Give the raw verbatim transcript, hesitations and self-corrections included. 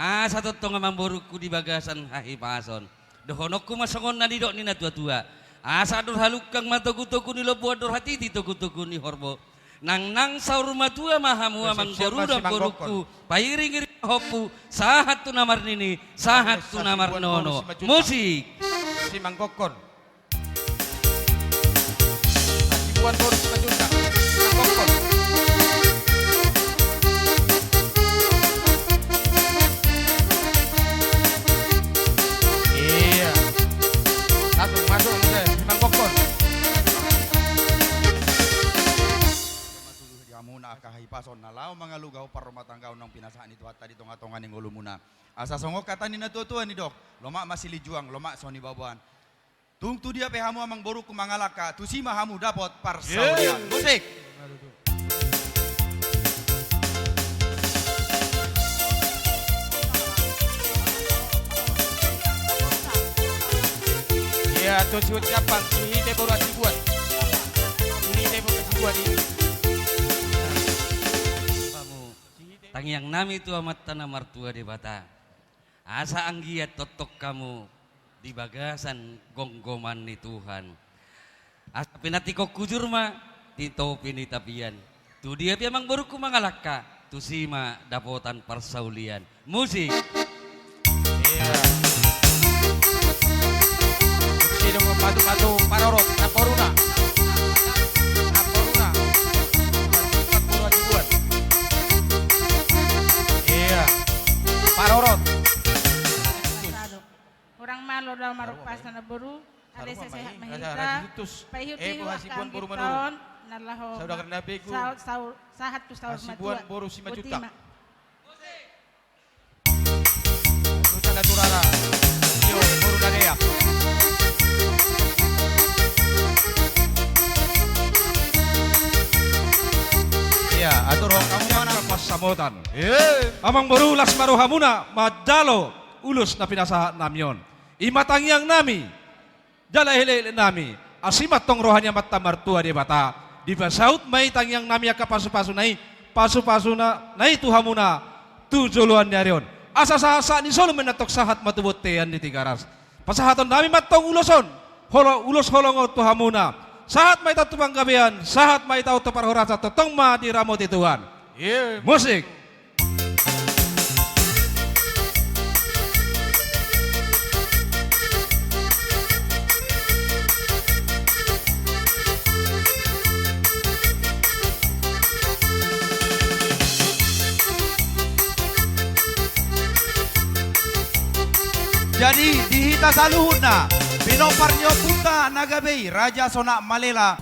Asa tongtong amangborungku di bagasan hahipason. Dohononku ma songon na nidok ni natuatua. Asa andor halungkang ma togutogu ni lombu, andor hatiti togutogu ni horbo. Nangnang saur matua ma hamu amangboru dan amangborungku. Pairingiring ma hompu, sahat tu na marnini, sahat tu na marnono. Musik. Simanggokkon. Hasibuan boru Simanjuntak. Simanggokkon. Iya. Masuk, masuk, udah, Simanggokkon. Di hamuna angka hahipason na laho mangaluga parrumatanggaon naung pinasahat ni Tuhanta di tongatonga ni ngolumuna. Asa songon hata ni natuatua nidok, lomak ma silinjuang, lomak so nibaboan. Tung tu dia pe hamu amangborungku mangalangka, tusi ma hamu dapot parsaulian. Musik. Iya, tusi ucapan, tusi hite boru Hasibuan. Tusi hite boru Hasibuan i. Tangiang nami tu Amanta na martua Debata. Asa anggiat tongtong hamu di bagasan gomgoman ni Tuhan. Asa pinantikhon hujur ma di topi ni tapian. Tu dia pe amangborungku mangalangka, tusi ma dapotan parsaulian. Musik. Iya. Tusi do matu-matu parorot, namboruna. Namboruna. Iya. Parorot. Hurang malo do marumpasa na boru. Asa sehat ma hita. Paihut-ihut angka anggi taon na laho. Sahat tu saur matua. Botima. Iya, atur hamu ma nang pansamotan. Amangboru, las ma rohamuna manjalo ulos na pinasahat nami on. I ma tangiang nami. Jala elekelek nami, asi ma antong roha ni Amanta Martua Debata, dipasaut ma i tangiang nami angka pasupasuna i, pasupasuna i tu hamuna, tu joloan ni ari on. Asa sahatsahat ni solu ma i antong sahat ma tu bontean di Tigaras. Pasahaton nami ma antong ulos on, holo-, ulos holong on tu hamuna. Sahat ma hita tu panggabean, sahat ma hita tu parhorasan, tongtong ma diramoti Tuhan. Musik. Jadi, di hita saluhutna, pinompar ni ompunta na gabe i, Raja Sonak Malela.